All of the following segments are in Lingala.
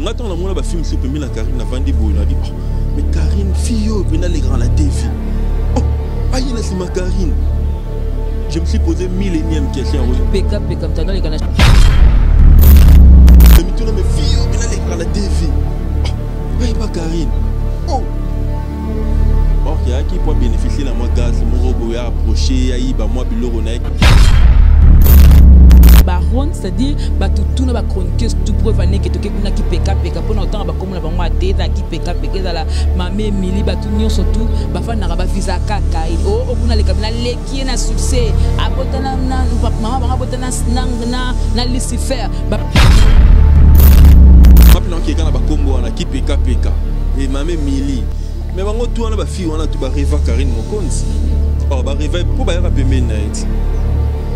Nga ntango namona bafilme mosusu pembeni na Karine, navandi boye, nabi oh, mais Karine fille oyo mpena alekaka na TV, oh, aye na nsima Karine. Je me suis posé mille énième question. Peka peka mtandao aleka na mituna, mais fille oyo mpena alekaka na TV, oh, ayeba Karine, oh. Or ayaki mpo abénéficie na mwa gaz moko boye, aapproche, ayiba mwa biloko na ye. Baronne, c'est-à-dire bato tuna bachroniqueuse tout preuve aneke toke kuna kipekapeka mpona kotanga bakombo na bango ate ezala kipekapeka, ezala mame Emili, bato nyonso tu bafandaka bavisa kaka o kuna leka naleki ye na succès, abota mama bango, abota na Lucifer. Mapina okeka na bakombo wana kipekapeka e mame Emili, mais bango tu wana, bafille wana tu bareva Karine Mokonzi. Or bareva mpo bayaka pembeni na ye ti.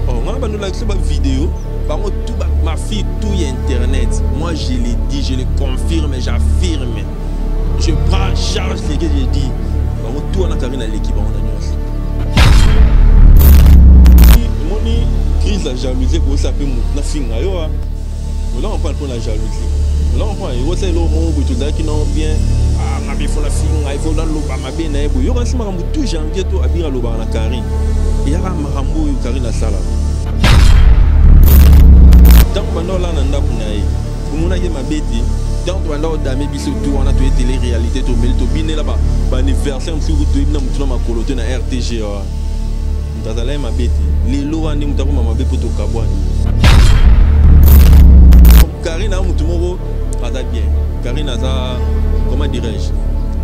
Or nga bandolakisa bavideo bango tout, ma fille tout ya internet. Moi, je l'ai dit, je le confirme, j'affirme, je prends charge ce que j'ai dit. Bango tout wana, Karine aleki bango na nyonso. Omoni crise ya jalousie ekosa mpe motu nafinga yo. Oza comprendre? Mpo na jalousie, oza comprendre, ekosa eloko moko boye. Tozalaki nao bien, mabe ifo nafinga, ifo naloba mabe na ye boye. Yokanisi makambo tout janvier to abira alobaka na Karine, eyaka makambo oyo Karine asalaka. Ntango banda olala na ndako na ye, omonaki mabe te. Ntango tobanda odame biso tu wana, toye télé réalité, tomeli, tobinela baanniversaire mosusu, toyebi na motu na makolo te na RTG wana, moto azala ye mabe te. Lelo wana nde moto akoma mabe mpo tokabwani. Karine aza motu moko aza bien. Karine aza, comment dirais-je,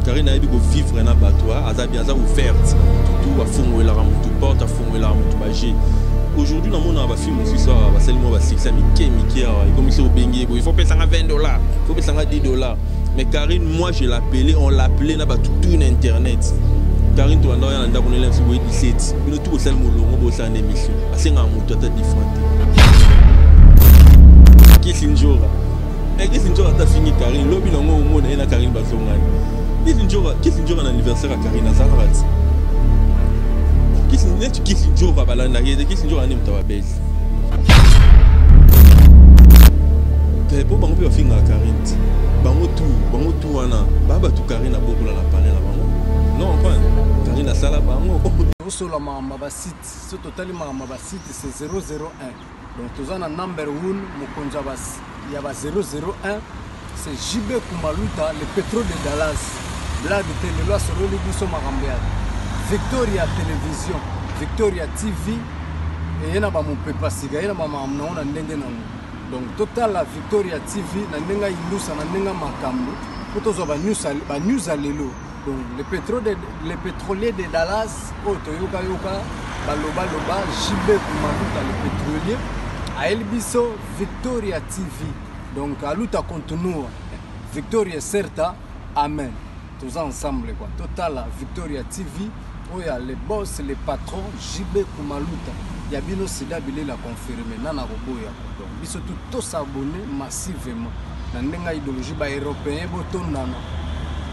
Karine ayebi kovivre na bato, aza bien, aza ouverte na motu tu, afungolelaka motu porte, afungolelaka motu baje. Aujourd'hui namonaka bafilme mosusu awa basali mwa basuccès mike mike awa, ekomi so obengi ye boye, il faut pesanga 20 dollars, il faut pesanga 10 dollars. Mais Karine, moi je l'appelais, on l'appelait na bato tout na internet. Karine, tobanda oya na ndako nele biso boye 17, bino tu bosali molongo, bosala na émission, asengaka motu ata différent te. Kisi Njora, Kisi Njora ata fingi Karine, lobi nango omona ye na Karine bazongani. Kisi Njora, Kisi Njora na anniversaire ya Karine azalaka ti neti Kisi Njora balandaki ete Kisi Njora nde moto ababesi mpo bango mpe bafingaka Karine ti. Bango tu wana baa bato Karine abokola na pane na bango. Non, comprendre, Karine asala bango. Tosola makambo ya basite. So totali makambo ya basite, c'est 001. Donc toza na number 1, mokonzi ya ba 001, c'est JB Kumaluta, le pétrole de Dallas. Blague te, lelo asololi biso makambo ya Victoria Télévision, Victoria TV. Eye na bamopepa sika, ye na bamakambo nango na ndenge nango. Donc totala Victoria TV na ndenge ayindusa, na ndenge makambo mpo tozwa banews ya lelo. Donc le pétrolier de Dallas oyo toyokayoka balobaloba, JB Kumaluta le pétrolier ayeli biso Victoria TV. Donc aluta continua, victoria certa, amen. Toza ensemble quoi. Totala Victoria TV oyo ya le boss, le patron JB Kumaluta ya bino, sida bilela confirme nana koboya. Donc biso tu tosabonner massivement na ndenge ya idéologie. Baeuropéen botondana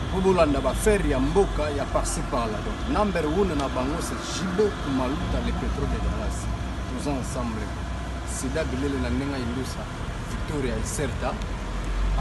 mpo bolanda baaffaire ya mboka ya par-ci par-là. Donc number one na bango, c'est JB Kumaluta le pétrole de Dallas. Toza ensemble, sida bilele na ndenge ya indusa, victoria ecerta,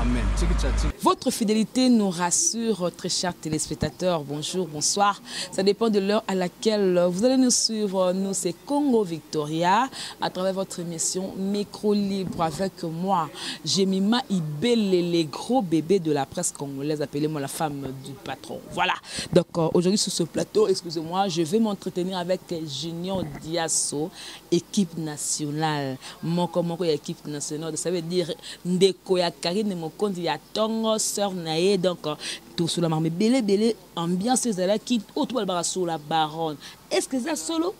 amen. Tiki tcha tiki. Votre fidélité nous rassure, très chers téléspectateurs. Bonjour, bonsoir. Ça dépend de l'heure à laquelle vous allez nous suivre. Nous, c'est Congo Victoria, à travers votre émission Micro Libre avec moi, Jemima Ibele, les gros bébés de la presse congolaise. Appelez-moi la femme du patron. Voilà. Donc aujourd'hui, sur ce plateau, excusez-moi, je vais m'entretenir avec Junior Diasso, équipe nationale. Moko moko ya équipe nationale. Ça veut dire ndeko ya Karine Mokonzi ya tongo, sœur na ye. Donc tosula makambo ebele ebele. Ambiance ezalaki oyo to balobaka sur la baronne. Est ce que eza solo?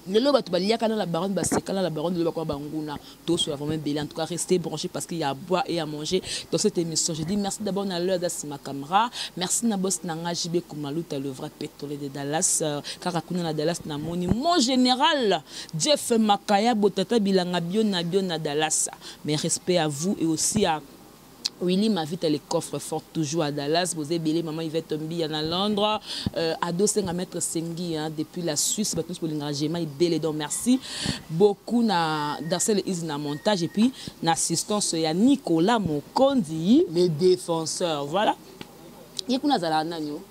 Lelo bato baliaka na la baronne, baseka na la baronne, lelo bakoma banguna. Tosola vraiment ebele. En tout cas, restez branchés parce qu'il y a à boire et à manger dans cette émission. Je dis merci d'abord na l'heure d'Asima Camera, merci na boss na nga JB Kumaluta, le vrai pétrolier de Dallas. Kaka kuna na Dallas, na moni mon général Jeff Makaya, botata bilanga bio na bio na Dallas. Mais respect à vous et aussi à Willy Mavita, le coffre fort, toujours à Dallas. Vous avez maman Yvette Mbi à Londres. Ado Senga Maître Sengi, hein, depuis la Suisse. Bah, tous pour l'engagement, il donc merci beaucoup na Darcel Is na montage et puis na assistance il y a Nicolas Mokondi, le défenseur. Voilà. Il y a kuna zala nanyo.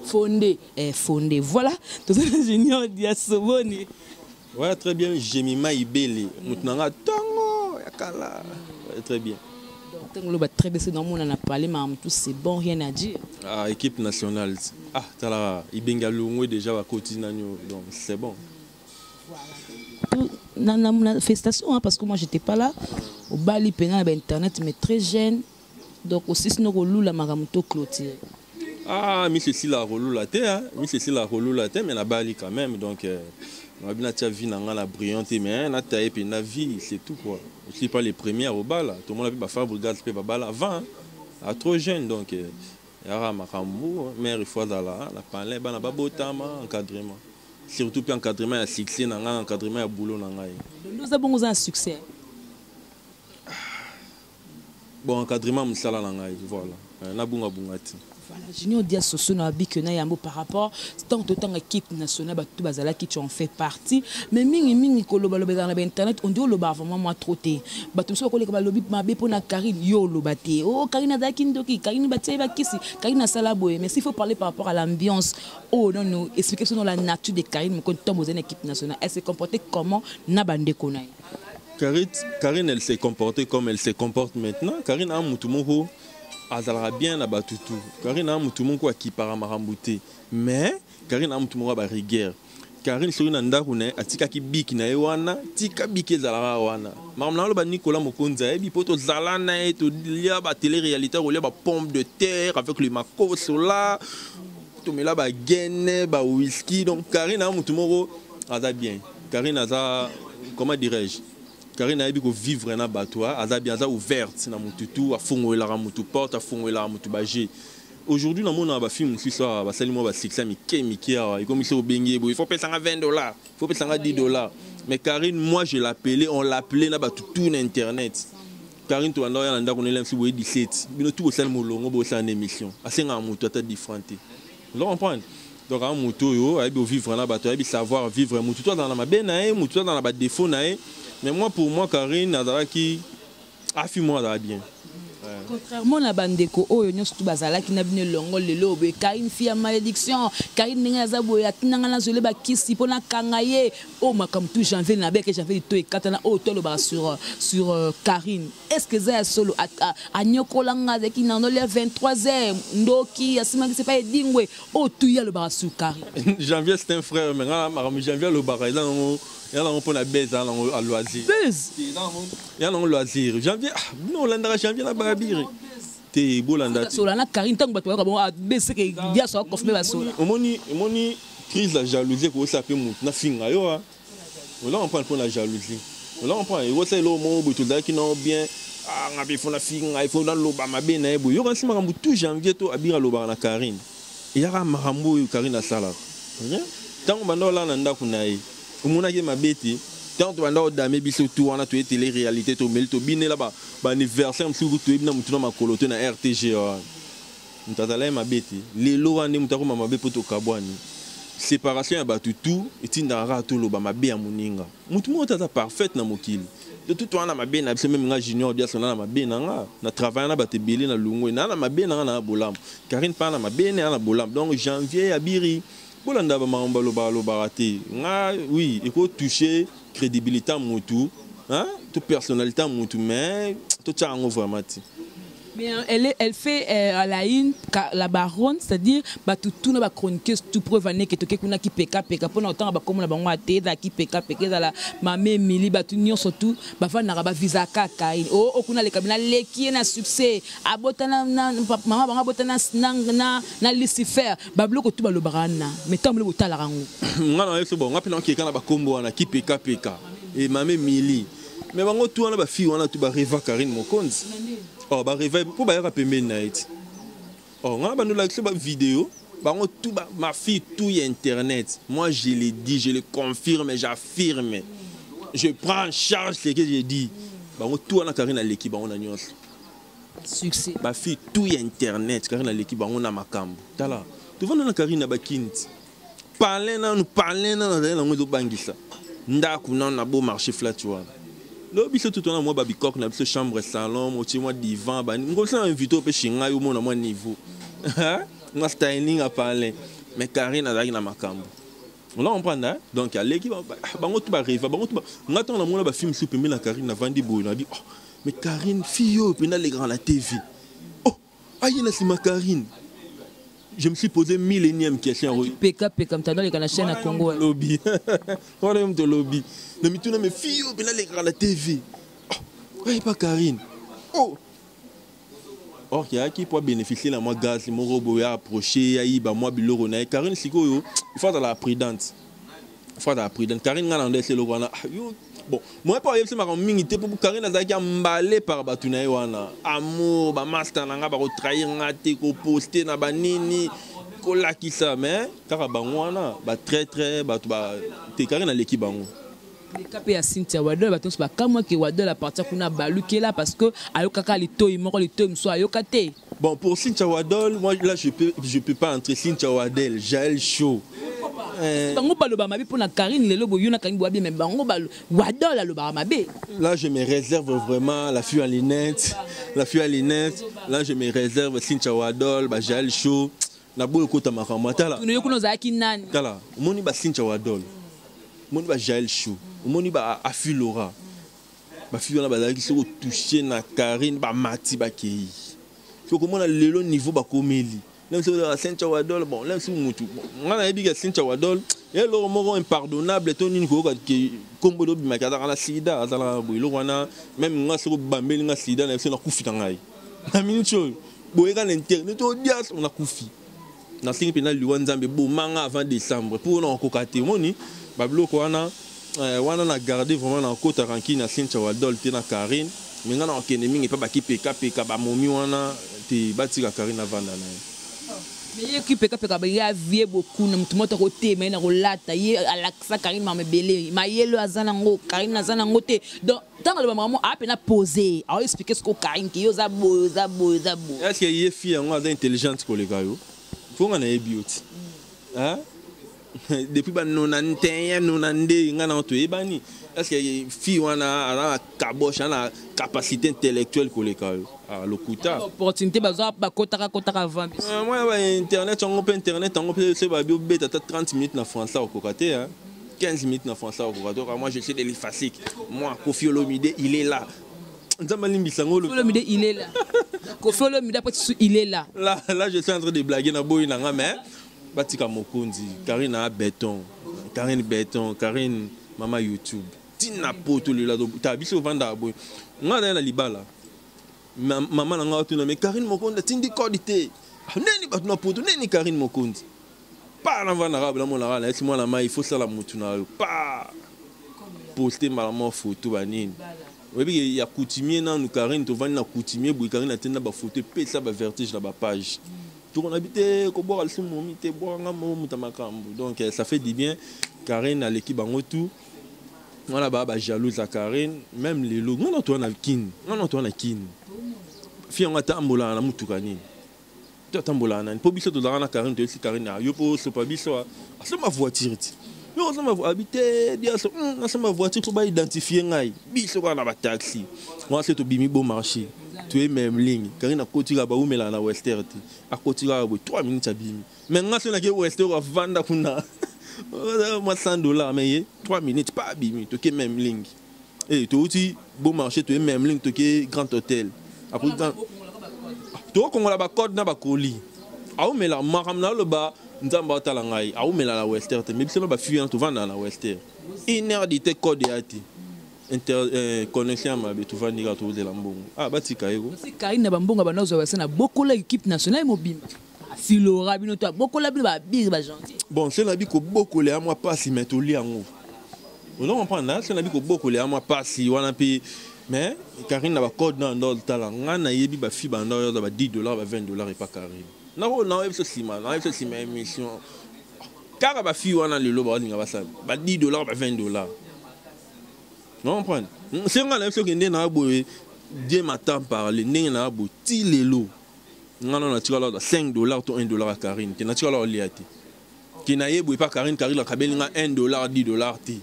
Fondé, fondé. Voilà. Tout ça Junior Diasoboni. Ouais, très bien. Jemima Ibele. Mutnanga tango yakala. Ouais, très bien. Donc, très bien, c'est dans mon on a parlé, mais tout c'est bon, rien à dire. Ah, équipe nationale. Ah, t'as là, Ibenga Longwe déjà va continuer, donc c'est bon. Voilà. Félicitations, hein, parce que moi j'étais pas là. Au Bali, pénal, internet, mais très jeune. Donc aussi, sinon, relou la maramuto clôture. Ah, mais ceci la relou la terre, hein. Mais ceci la relou la terre, mais la Bali quand même. Donc, on a bien vie dans la brillante, mais on a taillé puis la vie, c'est tout quoi. Je suis pas les premières au bal, tout le monde a pu faire brigade, peut pas avant, hein. À trop jeune donc il y a makambo, mère il faut là, la parler, bana babotama encadrement. Surtout puis encadrement ya succès na nga, encadrement ya boulot na ngai. Nous avons un succès. Bon encadrement musala na ngai, voilà. Na bunga bunga ti. Voilà, Junior Diasoso na bi que na yambo par rapport tant autant équipe nationale ba tout bazala qui tu en fais partie mais mingi mingi ko loba loba dans internet on dit loba vraiment moi trop té ba tout so ko leka ba lobi mabe pona Karine yo loba té oh Karine azaki ndoki Karine ba tie ba kisi Karine asala boye mais s'il faut parler par rapport à l'ambiance oh non non expliquer sur la nature de Karine mais quand tombe aux équipe nationale elle s'est comportée comment na bande kona. Karine elle s'est comportée comme elle se comporte maintenant. Karine a mutu moko azalaka bien na batutu. Karine a mutu moko akipara makambo te. Mais Karine a mutu moko ba rigueur. Karine soki na ndako na ye atikaki biki na ye wana, tika biki ezalaka wana. Makambo na aloba Nicolas Mokonzi ayebi po tozala na ye, tolia ba télé-réalité, kolia ba pomme de terre avec le makoso là, tomela ba gaine, ba whisky. Donc Karine a mutu moko aza bien. Karine aza, comment dirais-je? Karine ayebi ko vivre na bato, aza bien, aza ouverte na mututu, afongolaka mutu porte, afongolaka mutu baje. Aujourd'hui, dans mon ba film mosusu awa, basali mwa ba succès mike mike awa, ekomi so obengi boye, il faut pesanga $20, il faut pesanga $10. Mais Karine, moi je l'appelais, on l'appelait na bato tout na internet. Karine to banda ya na ndako na LMC boye 17. Bino tout bosali molongo bosala na émission. Asenga mutu ata différent te. Vous comprenez? Donc un mutu oyo ayebi vivre na bato, ayebi savoir vivre mutu to na mabe na ye, mutu to na ba défaut na ye. Mais moi, pour moi, Karine, azalaki afi moi azala bien. Contrairement à bandeko oyo nyonso tu bazalaki na bino longo lelo boye Karine fille ya malédiction, Karine ndenge aza boye atinanga na zole bakisi mpona kanga ye oyo makambo tu janvier na beke janvier to ekatana oyo tolobaka sur Karine. Est ce que eza ya solo anyokolanga azalaki na ndolia 23 heures ndoki asimaki c'est pas edingwe oyo tu ye alobaka sur Karine? Janvier c'est un frère, mais nga makambo janvier alobaka eza nango ya nango mpona buzz, eza nango a loisir. Buzz? Ya nango loisir. Janvier, ah, bino olandaka janvier na babiri te, bolanda te. Sola na Karine ntango bato bayaka bongo abeseke Diaso aconfirme basola. Omoni crise ya jalousie ekosala mpe motu nafinga yo a oza comprendre mpona jalousie, oza comprendre ekosala eloko moko boye tozalaki nao bien, ah nga mpe ifo nafinga, ifo naloba mabe na ye boye. Yokanisi makambo tout janvier to abiri alobaka na Karine eyaka makambo oyo Karine asalaka ntango banda olala na ndako na ye, omonaki mabe te. Ntango tobanda odame biso tu wana toye télé réalité tomeli tobinela baanniversaire mosusu toyebi na motu na makolo te na RTG wana moto azala ye mabe te. Lelo wana nde moto akoma mabe mpo tokabwani. Séparation ya bato tu etindaka kaka toloba mabe ya moninga. Motu moko te aza parfaite na mokili to tu towana mabe na biso. Même nga Junior Diaso na mabe na nga na travaille na bato ebele na lungwe na mabe na nga na bolamu. Karine mpa na mabe ne na bolamu. Donc janvier ya biri bolanda bamakambo balobaka alobaka te. Nga oui ekotouche crédibilité ya motu, hein, to personnalité ya motu, mais totia yango vraiment te. Mais elle fait à la une la baronne, c'est-à-dire bah tout tout na ba chroniqueuse tout preuve année que toke kuna ki peka peka pona autant ba komona bango ate da ki peka peka la mame Emily ba tout nyonso tout ba fa na ba visa kaka oh oh kuna le kabina leki na succès abota na mama bango abota na na na Lucifer ba biloko tout ba lobaka na mais tant le botala rango. Nga na yeso bon nga pe na keka na ba kombo wana ki peka peka et mame Emily mais bango tout wana ba fille wana tout ba rêva Karine Mokonzi. Oh ba rêva po ba yaka pembeni na ye ti. Oh nga bando lakisa ba vidéo bango tout ba ma fille tout ya internet. Moi je le dis, je le confirme, j'affirme. Je prends en charge ce que j'ai dit. Bango tout wana Karine aleki bango na nyonso. Succès. Bafille tout ya internet, Karine aleki bango na makambo. Tala, tovanda na Karine na bakini ti parle nanu, parle nanu, azali nango ezobangisa ndako nanu na beau marché flat wana. Lo biso tout wana mwa babikoke na biso, chambre, salon, motie mwa divan, bani ngosala invité mpe chez ngai, omona mwa niveau, mwa styling a parle. Mais Karine azalaki na makambo, on va comprendre, hein? Donc aleki bango tu, bareva bango tu. Nga ntango namona bafilme su pembeni na Karine, navandi boye, nabi: "Oh, mais Karine, fille oyo mpenza alekaka na TV, oh, aye na nsima Karine." Je me suis posé mille énième question. Peka peka mtando aleka na chaîne ya Congo. Lobi wana, yo moto olobi na mituna, mais fille oyo mpenza alekaka na TV, oh, aye pa Karine, oh, or ayaki mpo abénéficie na mwa gaz moko boye, aapproche, ayiba mwa biloko na ye. Karine sikoyo, il faut azala prudente, il faut azala prudente. Karine, ngai na ndo esi eloko wana yo. Bon, moye mpo ayebisi makambo mingi te, mpo Karine azalaki ambale par bato na ye wana, amour, bamaster na nga bakotrahir nga te, koposte na banini, kolakisa, mais kaka bango wana batraître, bato te. Karine aleki bango. Leka mpe ya Cynthia Wadol, bato nyonso bakamwaki. Wadol apartir kuna balukela parce que ayokaka litoi moko, litoi mosusu ayoka te. Bon, pour Cynthia Wadol, moi là je peux pas entrer. Cynthia Wadel, Jaël Show. Bango baloba mabe mpona Karine. Lelo boyo na Karine boya bien, mais bango Wadol alobaka mabe. Là, je me réserve vraiment, la fille à lunettes, la fille à lunettes. Là, je me réserve Cynthia Wadol, ba Jaël Show. Na boyo kota makambo tala. Yo kuna ozalaki nani? Tala, omoni ba Cynthia Wadol, omoni ba Jaël Show, omoni ba Afilora. Bafille wana bazalaki soki otouche na Karine, bamati, bakei. Soki okomona lelo niveau bakomeli, même soki ozalaka Cynthia Wadol, bon, même soki mutu nga nayebi ka Cynthia Wadol, ye eloko moko impardonnable to nini, koyoka ke kombo obimaki azalaka na sida, azalaka boye, eloko wana, même nga soki obambeli nga sida na biso, nakufi na ngai na minute oyo. Boyeka na internet odias, nakufi, nasengi mpena liwa Nzambe bomanga avant décembre mpo na okoka te. Omoni babiloko wana, wana na garde vraiment na okota rancune na Cynthia Wadol te, na Karine. Me nga na okende mingi mpe bakipekapeka bamomi wana te, batika Karine avanda na ye. Mais ye kipekapeka, ye avie beaucoup na motu moko akotema ye na kolata. Ye alakisa Karine mama ebele, mayele aza nango, Karine aza nango te. Donc ntango aloba makambo, aa mpena posé, aoexplike siko Karine ke ye oza boye, oza boye, oza boye. Est ce que ye fille yango aza intelligente koleka yo? Mpo nga nayebi yo ti depuis ba 91, 92, nga na toyebani. Est ce que fille wana aza na caboche, aza na capacité intellectuelle koleka yo? Ah, lokuta. Opportunité bazwa, bakotaka kotaka avant biso. Mwana ba internet yango mpe, internet yango mpe, so babi obeta ata 30 minutes na français, okoka te, 15 minutes na français, okoka te. Moi, je sais de l'IFASIC. Moi, Kofi Olomide, il est là. Nzambe alimbisa ngo. Olomide, il est là. Kofi Olomide après, il est là. Là, là, je suis en train de blaguer na boyi nanga, mais batika mokonzi Karine a béton, Karine béton, Karine mama YouTube ntina poto. Lelo ta biso ovandaka boye, nga naye na libala, mama na nga otuna: "Mais Karine Mokonzi atindi kode te neni? Bato na poto neni? Karine Mokonzi pa navandaka namonaka nayesi mwana mai, il faut sala motu na yo pa poste mbala moko photo banini." Oyebi ya coutumier nanu Karine, tovandi na coutumier boye, Karine atinda bafoto, epesa bavertige na bapage, tokona bi te, kobwaka lisumu momi te, bwakanga mo moto ya makambo. Donc ça fait du bien. Karine aleki bango tout wana, baa bajalouse ya Karine. Même lelo ngana toa na Kini, ngana toa na Kini, fi yango atambolaka na mutuka nini to atambolaka nani? Mpo biso tozalaka na Karine, toyebisi Karine: "Yo mpo osopa biso, asomba voiture ti yo osomba abi te diaso, nasomba voiture mpo baidentifie ngai." Biso kaka na bataxi wana se tobimi beau marché, toye même ligne. Karine akoti kaka, baumelaka na Wester te, akoti kaka boye, 3 minutes abimi. Mais nga so nake Wester, avanda kuna mwa 100 $, mais ye 3 minutes pa abimi. Toke même ligne e, touti beau marché, toye même ligne, toke Grand Hôtel. Après tokokongola bacode na bakoli, aomela makambo na oloba Nzambe aotala ngai, aomela na Wester te. Mais biso na bafille wana tovandaka na Wester, une heure di te, code ya te, connexion ya mabe, tovandi kaka, tozela mbongo. Ah, batika ye ko. Karine na bambongo banozwa basa na bokola équipe nationale mobimba, afilora bino to abokola bino babire bagentil. Bon, se na bi kobokola ya mwa pasi, mais tolia yango, ozo comprendre. Se na bi kobokola ya mwa pasi wana mpe, mais Karine na bacode na ndo tala, ngai nayebi bafille banda oyo ba 10 $, ba 20 $ epa Karine. Nako nayebi so nsima, nayebi so nsima ya émission kaka bafille wana lelo baolinga basala ba 10 $, ba 20 $, comprendre. Se ngai nayebi soki nde na boye. Dieu m'attend parler ndenge na bo ti lelo nga na natikala 5 $ to 1 $ ya Karine te, natikala olia te. Ke nayebi epa Karine, Karine akabeli nga 1 $ 10 $ te.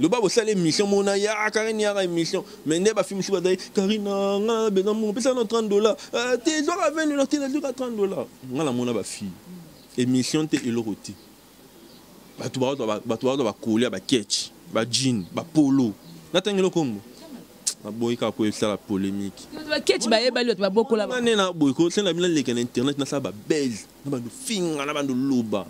Loba bosala émission, mona ya Karine yaka émission, mais nde bafilme mosusu bazali Karine nga beza mongo pesa na 30 $ te, zwaka 20 $ te, nazwaka 30 $. Nga namona bafille émission te, eloko te. Bato bazwa bakolia baketch, bajean, bapolo, natangeli kombo, naboyi kaka po esala polémique. Baketch bayebali, bato babokola. Nga nde na boyi kosala bino naleka na internet, nasala babese na bando finga na bando loba,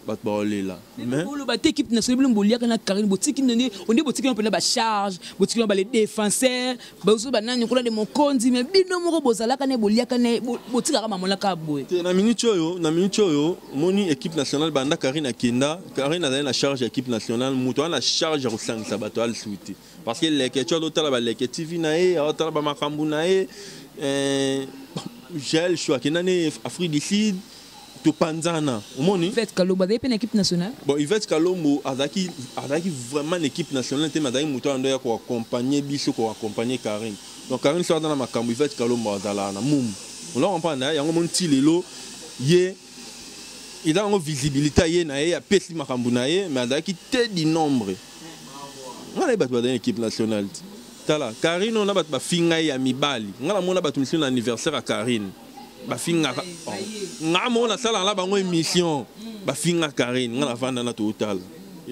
bato baolela. Oloba te, équipe nationale bino boliaka na Karine, botiki ndenge onde botiki mpena bacharge, botiki na bale défenseur bazo banani kuna de mokonzi, mais bino moko bozalaka ne boliaka ne, botikaka mamonaka boye. Te, na minute oyo omoni équipe nationale, banda Karine akenda, Karine azali na charge ya équipe nationale. Moto aza na charge ya kosangisa bato alisusu te, parce que leke ti azotala baleke TV na ye, azotala bamakambo na ye. Jael Show akenda ne Afrique du Sud, topanzana, omoni. Yvette Kalombo azali mpe na équipe nationale. Bon, Yvette Kalombo azalaki vraiment na équipe nationale te, mais azalaki moto ando ya koaccompagne biso, koaccompagne Karine. Donc Karine so aza na makambo, Yvette Kalombo azalaka na mumu, oza comprendre yango. Moni ti lelo ye eza yango visibilité ye na ye apesi makambo na ye, mais azalaki te du nombre. Nga nayebi bato bazali na équipe nationale te. Tala Karine oyo na bato bafinga ye ya mibali, nga namona bato misusu na anniversaire ya Karine bafingaka nga moko, nasalaka na bango émission, bafinga Karine, nga navanda na totala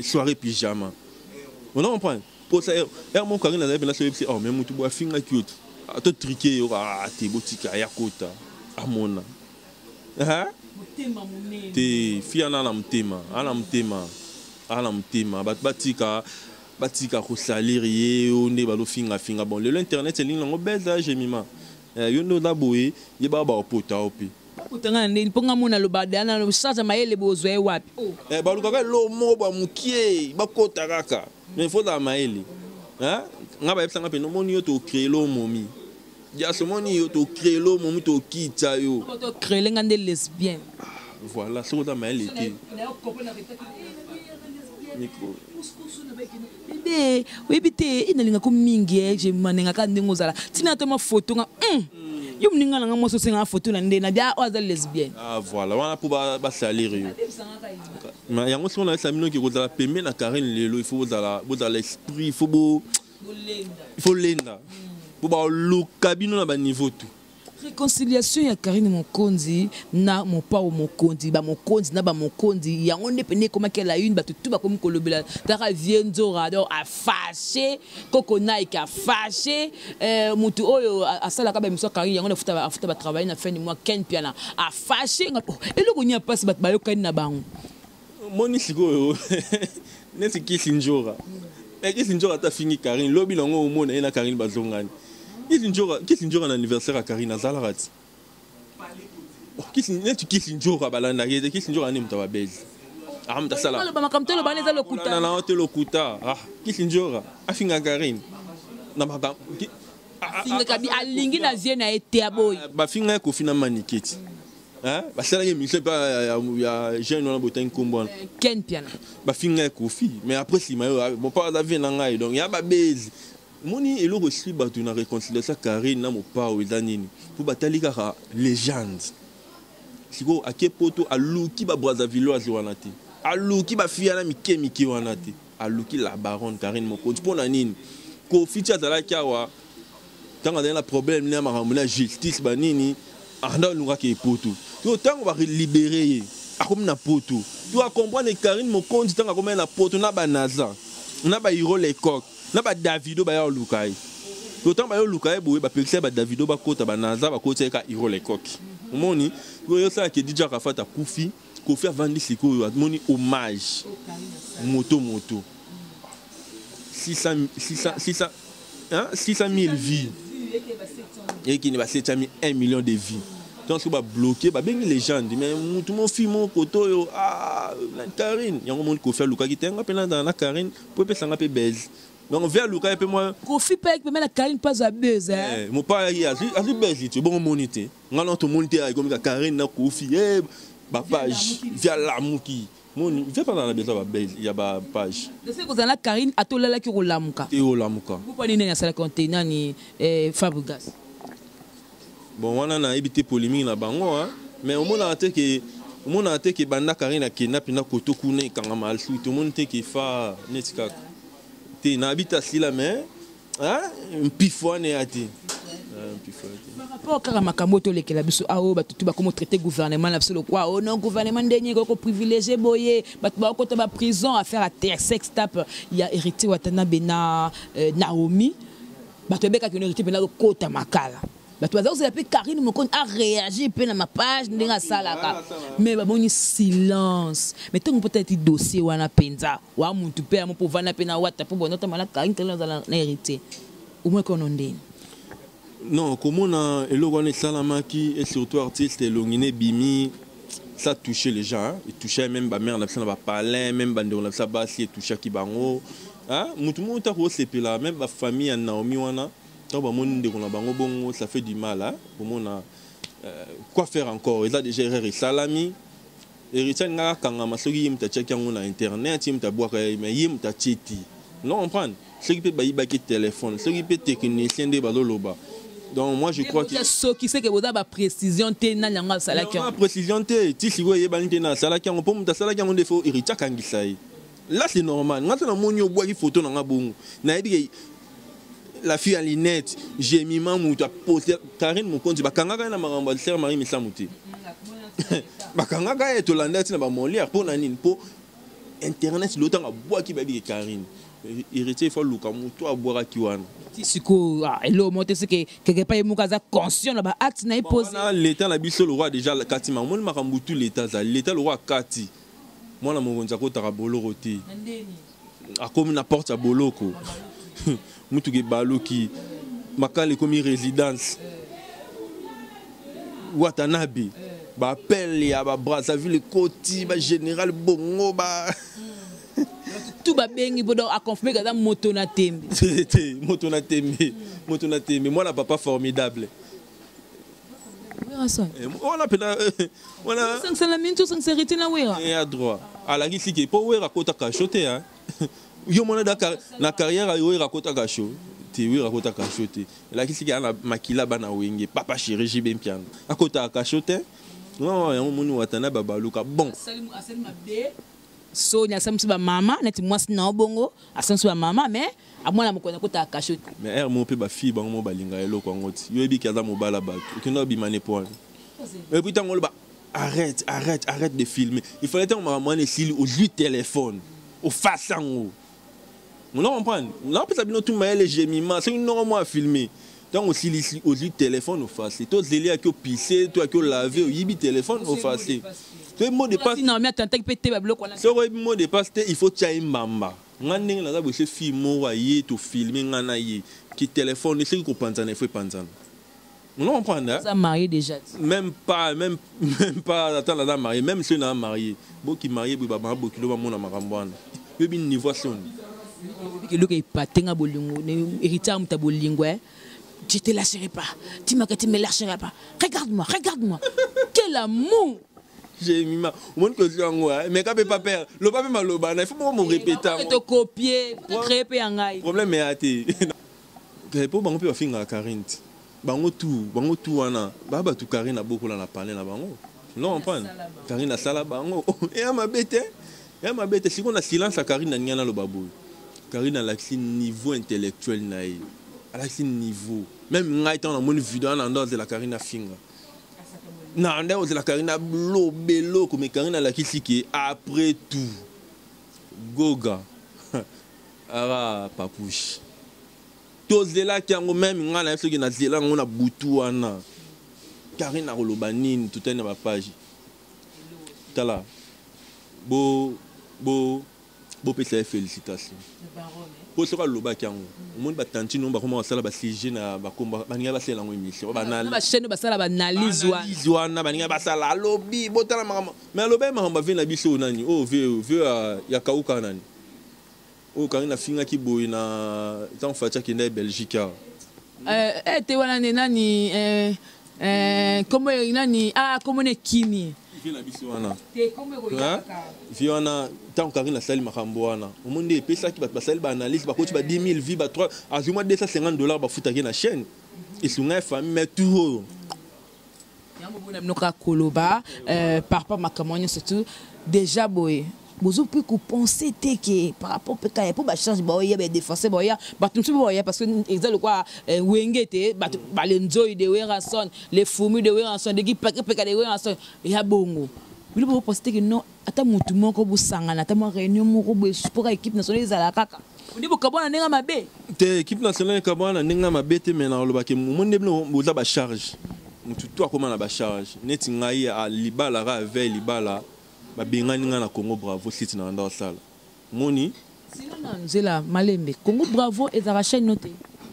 soirée pyjama, on comprendre posa ere moko. Karine azali mpena so oyebisi, oh, mais motu boye afingaki yo te, totrike yo te, botika ya kota amona te. Fi ana na motema, ana motema, ana motema. Bato batika kosalir ye oyo nde bazofingafinga. Bon, lelo internet elingi nango beza Jemima. Yo nde oza boye, ye baa baopota yo mpe. Otanga na ndeni mpo nga mona aloba na charge mayele, bozwa ye wapi? Balukaka eloko moko bwa mokie, bakota kaka, mais faut ozala mayele. Nga bayebisanga mpe nomoni yo, tocréer lo momi dias, omoni yo, tocréer lo momi, tokitisa yo. Tocréer nga nde lesbienne. Voilà, soki oza mayele te, micro. Bebe, oyebi te, nalingako mingi, je manengaka ndenge ozala ntina to ma foto nga yo moninga nanga mwasi osengaka foto na nde na bia oyo aza lesbienne. Ah voilà, wana mpo basalir yo yango. Soki nayesa bino ke kozala pembe na Karine lelo, il faut bozala esprit, il faut lenda mpo baluka bino na baniveau tout. Réconciliation ya Karine Mokonzi na Mopao Mokonzi, bamokonzi na bamokonzi, yango nde pene ekomaki la une. Bato tu bakomi kolobela taka vie nzora, donc afâché koko Nike, afâché motu oyo asalaka baémission Karine, yango afuta batravaille na fin du mois. Ken Piana afâché eloko nini apasi, bato bayokani na bango. Moni sikoyo neti Kisi Njora, Kisi Njora ata afingi Karine, lobi nango omona ye na Karine bazongani. Kisi Njora na anniversaire ya Karine azalaka ti neti Kisi Njora balandaki ete Kisi Njora nde moto ababezi moto asala makambo te, olobana eza lokuta. Na te, lokuta. Kisi Njora afinga Karine na makambo. Afingaka bi alingi na vie na ye te, aboyi. Bafinga ye Kofi na Maniketi, basalaki émission mpe ya jeune wana, botangi nkombo wana. Ken Piana. Bafinga ye Kofi, mais après nsima yo mopa aza vie na ngai, donc ya babezi. Omoni eloko esili bato na réconciliation Karine na Mopao eza nini? Mpo batali kaka légende. Sikoyo ake poto, aluki babrazavilloise wana te, aluki bafille wana mike mike wana te, aluki la baronne Karine Mokonzi. Mpo na nini? Kofi ti azalaki awa, ntango azali na problème na makambo na justice banini, anda alungaki epoto to ntango balibérer ye, akomi na poto to acomprendre Karine Mokonzi. Ntango akomi na poto na banaza na bahiro lecoq na badavido baya oluka ye, to ntango baya oluka ye boye, bapekisa ye badavido bakota, banaza bakota ye ka hiro lecoq. Omoni oyo osalaka DJ Arafat akufi, Kofi avandi sikoyo, amoni hommage moto moto 600 600 600, hein? 600 000 vues, ekende ba 700 000, 1 million de vues. Donc soki babloqué, babengi légende, mais mutu mofi moko koto oyo, ah, na Karine yango moni Kofi alukaki te, nga mpe nazala na Karine po epesanga mpe base. Donc ve aluka ye mpe mwa Kofi mpe pembe na Karine mpe azwa buzz. Mopa azwi buzz te, bongo moni te, nga na tomoni te, ekomi ka Karine na Kofi, bapage via lamuki. Moni ve pas na besoin ba base ya ba page. Soki kozala na Karine ata olalaki okolamuka. Te olamuka. Mpo nini asalaka te nani eh, Fabregas. Bon wana nayebi te polémique na bango hein. Mais omonaka te ke omonaka te ke banda Karine akenda mpenza koto kuna ekangama lisusu te, omoni te ke fa neti kaka te nayebi te asila mais mpifo wana eya te. Par rapport kaka makambo oyo tolekela biso awa oyo bato tu bakomi traité gouvernement na biso lokwa o non, gouvernement ndenge ekoki koprivilégie boye bato bakokota baprison, affaire ya sextape ya Héritier Watanabe na Naomi, bato ebekaki no Héritier mpena kokota makala, bato baza kozela mpe Karine Mokonzi aréagir mpe na mapage ndenge asalaka, mais bamoni silence. Mais ntango mpo tati dossier wana mpenza wa mutu mpe yamo mpo ovanda mpe na wata mpo bonotama na Karine tele ozala na Héritier omoi kono ndeni. Non, komona eloko wana esalamaki et surtout artiste elongi ne ebimi, ça touchait les gens, hein? Etouchait même bamère na biso na bapalin, même bandeko na biso basi, etouchaki bango. Mutu moko taka osepela, même bafamille ya Naomi wana, ntango bamoni ndeko na bango bongo, ça fait du mal, hein? Komona quoi faire encore, eza déjà erreur esalami. Héritier alingaka akangama soki ye moto atiaki yango na internet, ye moto abwaka ye, mais ye moto atie te. Non, comprendre, soki mpe bayibaki téléphone, soki mpe technicien nde bazoloba. Donc moi je crois que soki seke boza baprécision te nani yango asalaki. Yango précision te, ti sikoyo eyebani te na asalaki yango. Mpo moto asalaki yango nde faut Héritier akangisa ye. Là c'est normal. Nga so namoni obwaki photo na nga bongo, nayebi ke la fille à lunette Jemima moto aposte. Karine Mokonzi bakangaka ye na makambo ya sœur Marie Misamu te, bakangaka ye, tolanda ntina bamolière. Mpo na nini? Mpo internet lo ntango abwaki, bayebi ke Karine. Héritier ifo aluka moto abwakaki wana. Ti sikoyo eloko moko te, seke quelque part ye moko aza conscient na baacte na ye posé. Wana l'état na biso, le roi déjà kati mamoni makambo tu, l'état azali l'état, le roi akati mwana mokonzi akotaka boloko te, akomi na porte ya boloko, mutuka ebaluki, makala ekomi résidence Watanabe, baappel ya baBrazzaville ekoti, bagénéral bongo ba Tu babengi mpo donc aconfirme ke aza moto na tembe. Te, moto na tembe, moto na tembe, mwana papa formidable. Wana mpena wana. Osangisa minti, osangisa Héritier na Wera. Ya droit alakisi ke mpo Wera akota kasho te. Yo mona na carrière ya Wera, akota kasho te, Wera akota kasho te. Elakisi ke ana makila bana Wenge, papa chéri JB Mpiana akotaka kasho te. Non, yango moni Watana babaluka bon. Asali mabe soni, asali mosusu bamama neti mwasi na yo bongo, asali mosusu bamama, mais amwana mokonzi akotaka kasho te. Mais ere moko mpe bafille bango mo balingaka eloko yango ti yo oyebiki aza mobala bato okende obima ne poane. Et puis ntango oloba arrête, arrête, arrête de filmer, il fallait ntango makambo wana esili, ozwi téléphone, ofase yango. Ona comprendre, napesa bino tu mayele. Jemima soki noko mo afilme, ntango osilisi, ozwi téléphone, ofase to ozeli yaki opise to yaki olave, oyibi téléphone, ofase to mot de passe. Naomi atantaki mpe te babiloko wana. Soki oyebi mot de passe te, il faut tia ye mbamba. Nga ndenge naza boye, se fille moko aye tofilme nga na ye ki téléphone soki kopanzana, il faut epanzana. On comprendre, hein? Aza marié déjà. Même pas, même, même pas. Attends, naza marié, même soki naza marié, boki marié boye, babanga bokilo bamona makambo wana, yoyebi niveau soni. Eloko epatenga bolingo, héritier amuta bolingo, eh? Je te lâcherai pas, tu m'as que tu me lâcheras pas, regarde-moi, regarde-moi, quel amour! Jemima omoni kozwi yango, mais ka mpe paper loba mpe maloba na il faut moko morépéta. Tokopie créer mpe ya ngai. Problème eya te mpo bango mpe bafingaka Karine ti bango tu, bango tu wana baa bato Karine abokola na palais na bango. Non, comprendre, Karine asala bango eya mabe te, eya mabe te. Sikoyo na silence ya Karine, na ninga naloba boye, Karine alakisi niveau intellectuel na ye, alakisi niveau. Même ngai ntango namoni video wana, ndo azela Karine afinga na nde ozela Karine aloba eloko, mais Karine alakisi ke après tout goga ara papouche tozelaki yango. Même ngai na ye soki nazela yango na butu wana, Karine akoloba nini? Totali na bapage, tala bo bo bopesa ye félicitation mpo soki alobaki yango, omoni batantine oyo bakoma basala basujet na bakomba, baninga basala yango émission. Bachaîne basala baanalyse wana. Wana baninga basala, alobi botala makambo, mais alobi makambo ave na biso nani oyo ve ya kauka nani oyo Karine afingaki boye na ntango Fati akenda ye Belgique awa. Te, wana nde nani, kombo nani? Ah, kombo ne Kimi. Vie na biso wana, vie wana, ntango Karine asali makambo wana, omoni nde epesaki bato basali baanalyse, bakoti ba 10 000 vues, ba 3, azwi mwa 250 $ bafutaki na chaîne, esunga ye famille. Mais tour oyo Yango bona bino kaka koloba par rapport makambo nyonso tout déjà boye, bozo mpe kopense te ke par rapport mpe kaya mpo bachange, baoya badéfense, baoya bato mosusu baoya, parce que eza lokwa Wenge te, bato balenzoi de Werrason, les fourmis de Werrason, deki pekapeka de Werrason ya bongo. Bino bopense te ke non, ata motu moko bosangana, ata mwa réunion moko boye, mpoka équipe nationale ezala kaka onde bokabwana ndenge mabe? Te, équipe nationale ekabwana ndenge mabe te, mais nakolobaki omoni nde bino boza bacharge, motu to akóma na bacharge neti ngai libala ka ave libala, babengani ngai na Congo Bravo, site na banda osala moni. Sila na nzela malembe, Congo Bravo ezalaka chaîne no te?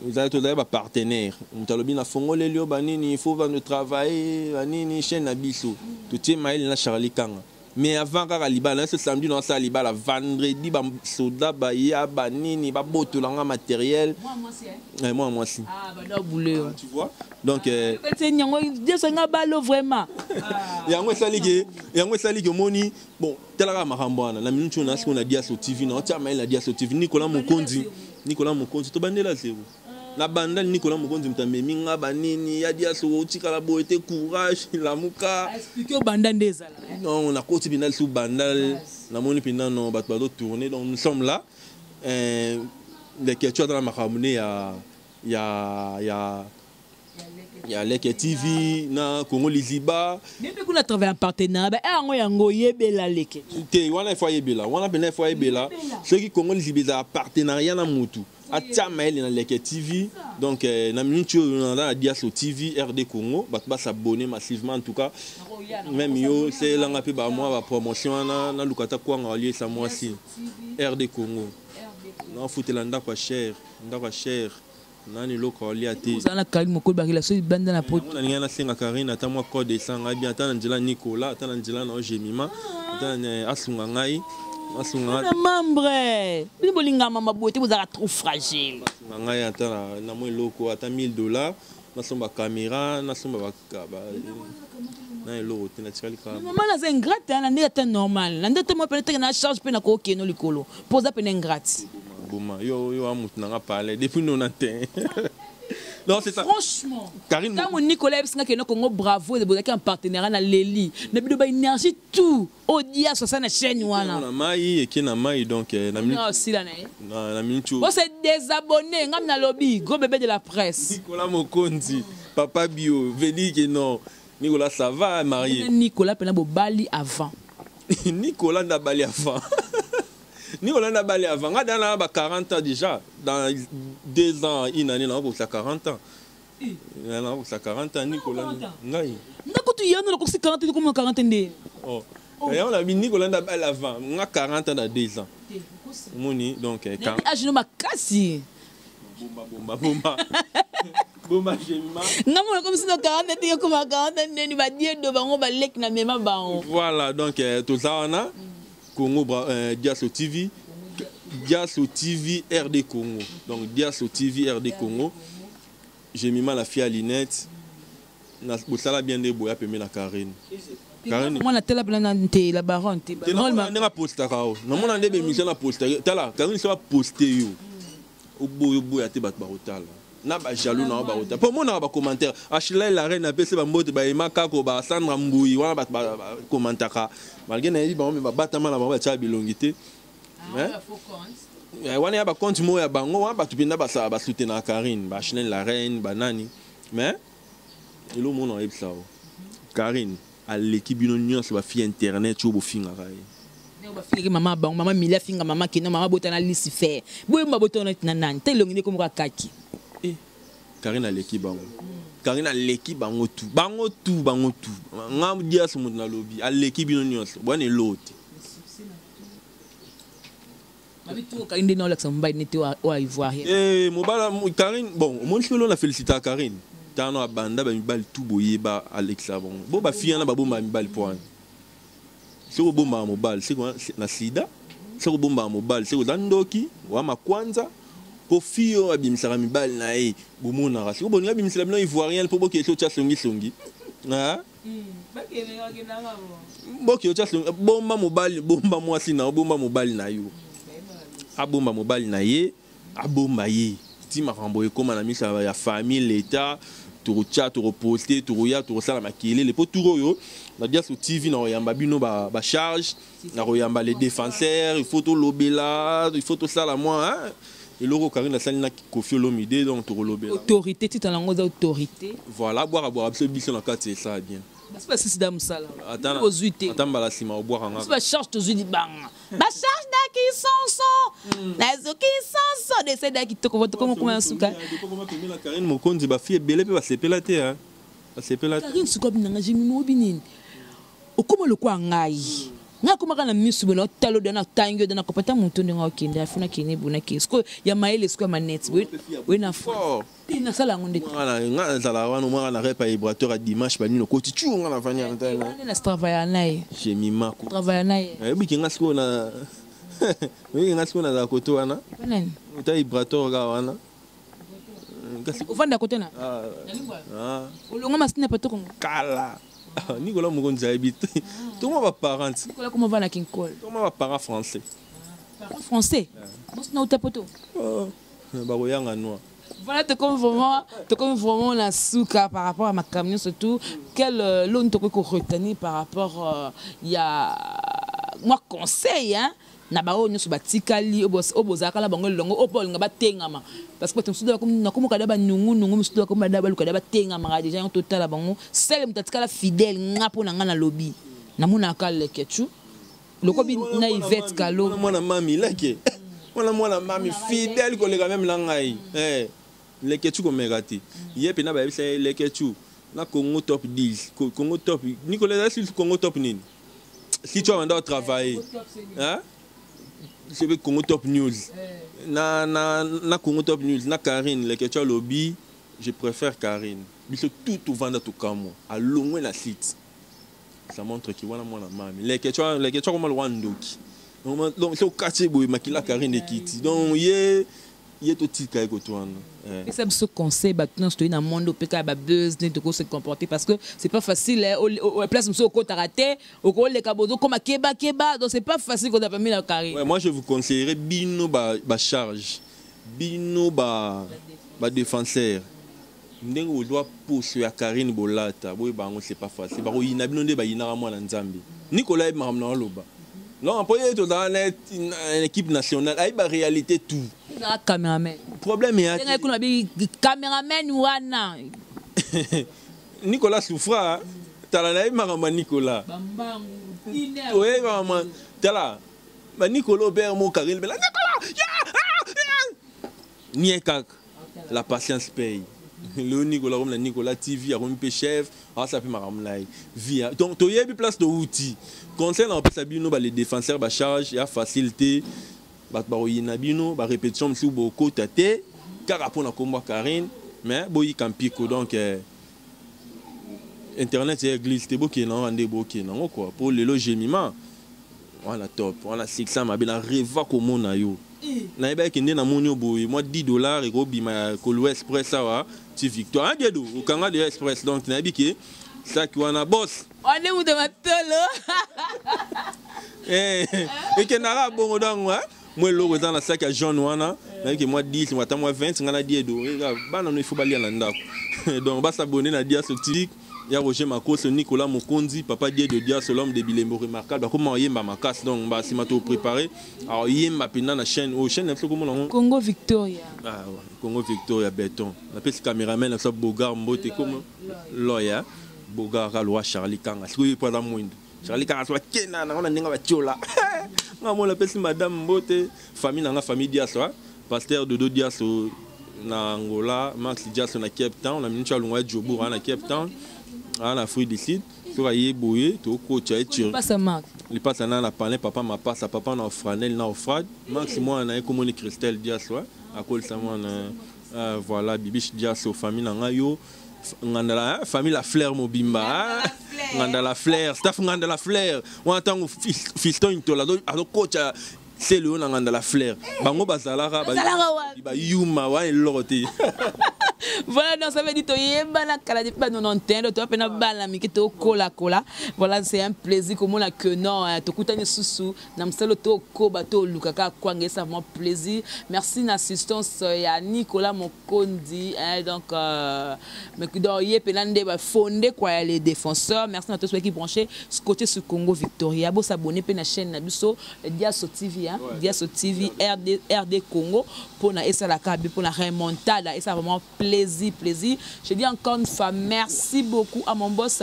Ezali, tozali bapartenaire. Moto alobi nafongoleli yo banini, il faut vendre, travailler banini, chaîne na biso totie mayele na Charlie Kanga. Mais avant kaka libala nyonso, samedi naosala libala, vendredi basoda baya, banini, babotolanga matériel. Mwana mwasi, tu vois, donc yango balo vraiment. Yango esaliki omoni, bon, talaka makambo wana na minute oyo nasiko na Diaso TV, na otia mayele na Diaso TV. Nicolas Mokonzi, Nicolas Mokonzi, tobandela zero na bandali. Nicolas Mokonzi moto amemi nga banini ya Diaso, otikala boye te, courage, lamuka. Explique obanda nde ezala. Non, nakoti mpenza lisusu bandal, namoni mpenza no bato bazotourne. Donc nous sommes là, leke tu aza na makambo ne ya Leke TV na Congo Liziba. Mpe kuna travaille en partenariat ba yango oyebela Leke. Te, wana ifo ayebela, wana mpena ifo ayebela. Soki Congo Liziba ezala partenariat na mutu atia mayele na Leke TV. Donc na minute oyo naza na Diaso TV RD Congo, bato basabonne massivement. En tout cas, même yo selanga mpe bamwa bapromotion wana, naluka ata kwanga waliesa mwasi. RD Congo, nafutela ndako ya cher, ndako ya cher, nani eloko aolia te. Ozala na Karine mokolo barelation libanda na poto. Nalingai nasenga Karine ata mwa code esanga bien, ata na nzela Nicolas, ata na nzela na Jemima, ata asunga ngai, asunga. Na membre bino bolingama mama boye te, bozalaka trop fragile. Asunga ngai ata na mwa eloko, ata 1000 $, nasomba caméra, nasomba na eloko te, natikali kaka. Mama, naza ingrate na ndenge ata normal, na ndenge te mwa pene teke na charge mpe nakokende likolo mpo oza pene ingrate. Boma yo, yo amutu nanga parler depuis nona te. Non, c'est ça. Franchement. Karine. Ntango Nicolas yebisinga kende Congo Bravo, bozalaki en partenariat, na leli na bino baénergie tout oyo Diaso asala na chaîne wana. Na mai eke na mai, donc na minute osila na ye. Na minute oyo bose désabonné, ngam nalobi gros bébé de la presse. Nicolas Mokonzi, papa bio, veut dire que non, Nicolas, ça va marié. Nicolas mpena bobali avant. Nicolas ndabali avant, Nicolas ndabali avant nga dana ba 40 ans déjà. Dans 2 ans, une année, nakokisa 40 ans, nakokisa 40 ans, Nicolas ngai. Nga kutu yano nakokisi 40, koma 40 nde. Oh, yango na bi Nicolas ndabali avant nga, 40 ans dans 2 ans, omoni, donc âge no makasi. Bomba, bomba, bomba, bomba, Jemima. Nga mona komi sino 40 te, yokoma 40 ndeni badiedo bango baleki na mema bango. Voilà, donc toza wana Congo Diaso TV, Diaso TV RD Congo, donc Diaso TV RD Congo. Jemima, la fille à lunettes, bosala bien nde boya pembe na Karine. Mwana tala mpena na nte la baronne te. Ndenge apostaka o, namona nde bémission na postaka, tala Karine so aposte yo, oboya, oboya te, bato bakotala na bajaloux na bakota mpo omonaka bacommentaire. Ashilai la reine apesi bambote, bayema kako, basandra mbui wana, bato bakommentaka malgré nayebi bango, me babatama na bango, batiaka bilongi te wana ya bacompte moko ya bango wana. Bato mpenza basoutenaka Karine, baashilai la reine, banani. Mais elo mona oyebisa o, Karine aleki bino nyonso, bafille internet oyo bofingaka ye. Bafingaki mama bango, mama Mili afinga mama keno, mama botana Lucifer, boyemba botana na nani te, elongi nde komoko akaki. Karine aleki bango, Karine aleki bango tu, bango tu, bango tu. Nga Dias moto nalobi, aleki bino nyonso, bwana elo te. Babi nde naolakisa mobali nete oyo ivoirien. Mobala Karine, bon, omoni soki elo na félicitaka Karine, tano abanda bamibali tu boyeba alekisa bango bo bafille wana babomba mibali po wana. Soki obombaka mobali, soki na sida, soki obombaka mobali, soki oza ndoki wa makwanza, po fille oyo abimisaka mibali na ye, bomonaka soki bolingi abimisela bino ivoirien mpo bokee so otya songisongi. Boki otya bomba mobali, bomba mwasi na yo, bomba mobali na yo, abomba mobali na ye, abomba ye ti makambo ekóma na miso ya famille, l'état. Tokotya, tokoposte, tokoya, tokosala makelele mpo tour oyo na Diaso TV na koyamba bino bacharge, na koyamba les défenseurs. Il faut tolobela, il faut tosala mwa eloko Karine asali na Kofi Olomide. Donc tokolobela. Autorité, titre nango eza autorité. Voilà, bwaka bwaka biso, biso na kati, esala bien. Basi basisi da mosala ozwi te. Ata mbala nsima obwaka nga. Bacharge, tozwi libanga, bacharge daki sonso, nazoki sonso dese da kitoko, tokoma ya suka. Karine Mokonzi, bafille ebele mpe basepela te, basepela. Karine suka binanga jemima obi nini, okóma lokwa ngai, ngai akomaka na misu boye, naotala oda, natangi oda, nakopata moto ndenge okende afuna kende bonake sikoyo ya mayele, sikoyo ya manete boye na te, nasala yango nde. Nga nazala wana, omwaka na rep ya vibrateur ya dimanche banini, okoti tu, nga navandi. Na travailla na ye. Jemimako. Travailla na ye. Oyebiki nga sikoyo na oyebiki nga sikoyo nazala kote wana. Nani? Ta vibrateur kaka wana. Ovanda kote na olonga masini ya pato Kongo. Kala Nicolas Mokonzi ayebi te, tokoma baparent. Nicolas koma vanda Kinkole. Tokoma baparent français. Parent français bosi na uta poto. Bakoyanga noir. Voilà, tokomi vraiment na suka par rapport à makambo surtout quel loni tokoki koretenir par rapport ya mwa conseil, hein, na baoyo nyonso batikali, oyo bozalaka na bango elongo, oyo mpo balinga batengama, parce que bato mosusu nakomoka da banungunungu mosusu bakoma da baluka da batengamaka déjà. Yango totala bango sele moto atikala fidèle. Nga mpo na nga nalobi namonaka Lekechu lokobi na Ivete Kalo. Mwana mami leke wana, mwana mami fidèle koleka même na ngai. Lekechu komeka te, ye mpena bayebisa ye Lekechu na Congo Top 10, Congo Top, Nicolas eza Congo Top nini, si tu as mandat travailler, hein, c'est Congo Top News na Congo Top News na Karine, Lekechu alobi: "Je préfère Karine." Biso tout tovanda, tokamwa, alongwe na site. Ça montre que wana mwana mami Lekechu, Lekechu akoma lokwa ndoki. Donc so okati boye, makila Karine ekiti. Donc ye totika ye koto wana. Pesa biso conseil, bato nyonso toyi na monde mpe kaka babuzz, ndenge toko se comporter, parce que c'est pas facile. Place mosusu okotaka te, okoleka bozokoma kebakeba, donc c'est pas facile kozala parmi na carré. Ouais, moi je vous conseillerais, bino bacharge, bino badéfenseur, ndenge ozwa poso ya Karine bolata boyeba yango, c'est pas facile. Bakoyina bino nde bayinaka mwana Nzambe. Nicolas yebi makambo na oloba. Non, mpo ye tozala na équipe nationale, ayeba réalité tout. Ezala cameraman. Problème ya ndenge kuna babi cameraman wana. Nicolas souffra. Tala, nayebi makambo ya Nicolas, oyebi makambo. Tala banikola obere mo Karine bela Nicolas nie kaka, la patience paye. Leo Nicolas akomi na Nicolas TV, akomi mpe chef, asala mpe makambo na ye vie. Donc toyebi place touti. Conseil na kopesa bino bale défenseur, bacharge ya facile te, bato bakoyina bino, barépétition mosusu bokota te kaka mpona nkombo ya Karine, mais boyika mpiko. Donc internet ya église te, bokende yango nde bokende yango quoi. Mpo lelo Jemima wana top wana succès mabe na reva komona yo, nayebaki nde namoni yo boye, mwa 10 $ ekobima ya koluwa express awa ti Victoire adiedo okanga de express. Donc nayebi ke saki wana boss. Wane moto matolo. Ekendaka bongo. Donc mwa eloko eza na saki ya jaune wana, nayebi ke mwa 10 ata mwa 20, ngai na diedo bana no, il faut balia na ndako. Donc basabone na Diaso Tik ya Roger Makoso, Nicolas Mokonzi, papa Diedo Diaso, l'homme de bilembo remarquable, bakoma oyemba makasi. Donc basima topréparé aoyemba mpenza na chaîne oyo, chaîne na biso komona yango. Congo Victoria. Ah, ouais. Congo Victoria Béton. Napesi cameraman na biso Bogar mbote, koma loya Bogar aloa Charlie Kanga sikoyo mpo aza mwindu. Charlie Kanga so akenda nango na ndenge batiola nga mona. Napesi madame mbote, famille na nga, famille Diaso, pasteur Dodo Diaso na Angola, Max Diaso na Cape Town, na miniti alongwa ya Jobour na Cape Town, aa na Afrique du Sud. Soki aye boye, tokotya ye. Lipasa na palin, papa mapasa, papa na Ofranel na Ofrad Max, mwana na ye komoni Christelle Diaso, akolisa mwana. Voilà, Bibiche Diaso, famille na ngai yo Ngandala, famille la fleur mobimba, Nganda la fleur, staff Nganda la fleur wana. Ntango fiston Intola azokotya sele oyo na Nganda la fleur, bango bazalaka bayuma wana eloko te. Voilà, donc ça veut dire toyebana kala depuis ba 91, donc toya pena bana mike tokolakola. Voilà, c'est un plaisir komona que non, tokutani susu na mosala tokoba toluka kaka kwanga, esa vraiment plaisir. Merci na assistance ya Nicolas Mokondi, hein, donc donc ye pena nde bafondé quoi ya les défenseurs. Merci na tous qui branché scotché sur Congo Victoria. Bosabonner mpe na chaîne na biso Diaso TV, hein, ouais. Diaso TV RD, RD Congo, mpona esalaka be mpona remontada, esa vraiment plaisir, plaisir. Je dis encore une fois merci beaucoup à mon boss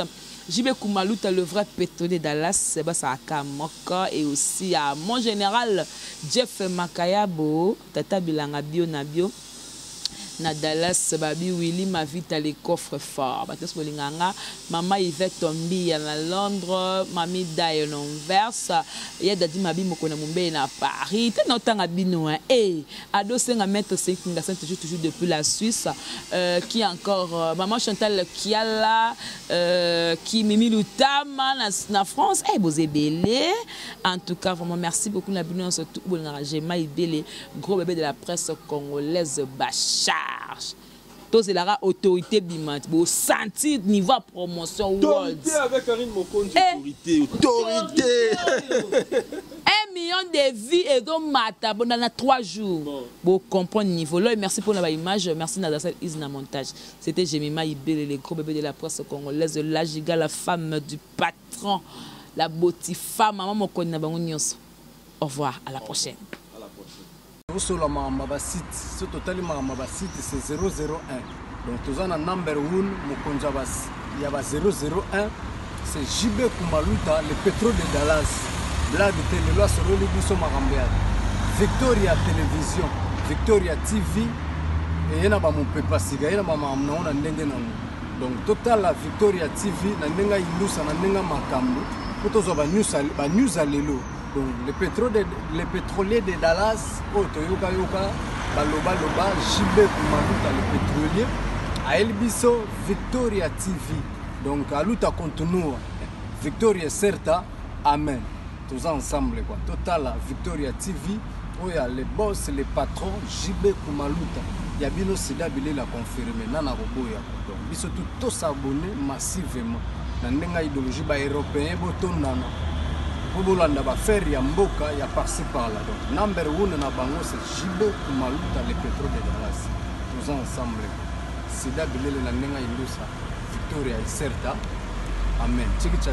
JB Koumalouta, le vrai pétrolier de Dallas, Basaka Moka, et aussi à mon général Jeff Makayabo, Tata Bilanga Bio na Bio, na Dallas, Babi Willy Mavita, les coffres forts. Bato bolinganga, Mama Yvette Tombi na Londres, Mami Dayo na Anvers, ya Dadi Mabi Moko na Mumbai na Paris. Te na otanga bino, hein. Eh, Ado Senga Maître Senkinga toujours toujours depuis la Suisse, qui encore Maman Chantal Kiala, qui Mimi Lutama na France, eh boza ebele. En tout cas vraiment merci beaucoup na bino surtout bolingaka Jema Ibele, gros bébé de la presse congolaise, bacharge. Tozelaka autorité bima, bosentir niveau ya promotion world. Autorité avec Karine Mokonzi. Eh. Autorité, autorité. 1 million de vues ezomata bonda na 3 jours. Bon. Bocomprendre niveau là. Merci pour la image, merci na Dassel Is na montage. C'était Jemima Ibele, le gros bébé de la presse congolaise, la giga, la femme du patron, la botifa, maman mokoni na bango nyonso. Au revoir, à la prochaine. À la prochaine. Tosola makambo ya basite. So totali makambo ya basite, c'est 001, donc toza na number 1, mokonzi ya ba 001, c'est JB Kumaluta, le pétrole de Dallas. Blague te, lelo asololi biso makambo ya Victoria Télévision, Victoria TV. Eye na bamopepa sika, ye na bamakambo nango na ndenge nango. Donc totala Victoria TV na ndenge ayindusa, na ndenge makambo, mpo tozwa banews ya lelo. Donc le pétrolier de Dallas oyo toyokayoka balobaloba, JB Kumaluta le pétrolier ayeli biso Victoria TV. Donc aluta continua, victoria certa, amen. Toza ensemble quoi. Totala Victoria TV oyo ya le boss, le patron JB Kumaluta ya bino, sida bilela confirme nana koboya. Donc biso tu tosabonner massivement na ndenge ya idéologie. Baeuropéen botondana mpo bolanda baaffaire ya mboka ya par-ci par-là. Donc number one na bango, c'est JB Kumaluta, le pétrole de Dallas. Toza ensemble, sida bilele na ndenge ya indusa, victoria ecerta, amen. Chikicha.